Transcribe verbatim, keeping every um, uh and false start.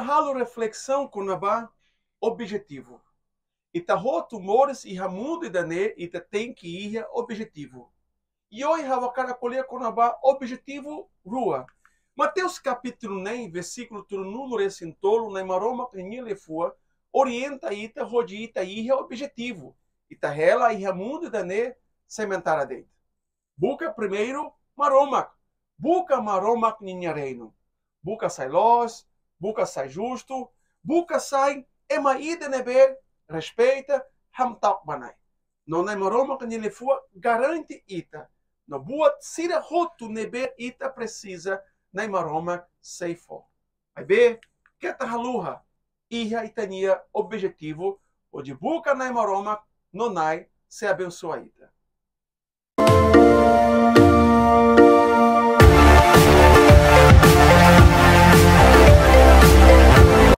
Halo reflesaun kona-ba objetivu. Ita hotu moris iha mundu ida-ne'e, ita tenke iha objetivu. I ohin ha'u hakarak ko'alia kona-ba objetivu rua. Mateus kapítulu neen, versíkulu tolunulu-resin-tolu, Na'i Maromak ninia liafuan orienta ita hodi ita iha objetivu. Ita hela iha mundu ida-ne'e sementara de'it. Buka primeiru Maromak. Buka Maromak ninia reinu. Buka sai loos, buka sai justu, buka sai ema ida ne'ebé respeita, hamta'uk ba Na'i. No Na'i Maromak ninia liafuan garante ita. No buat sira hotu ne'ebé ita presiza, Na'i Maromak sei fó. Maibé, keta haluha iha ita-nia objetivu, hodi buka Na'i Maromak, no Na'i sei abensoa ita.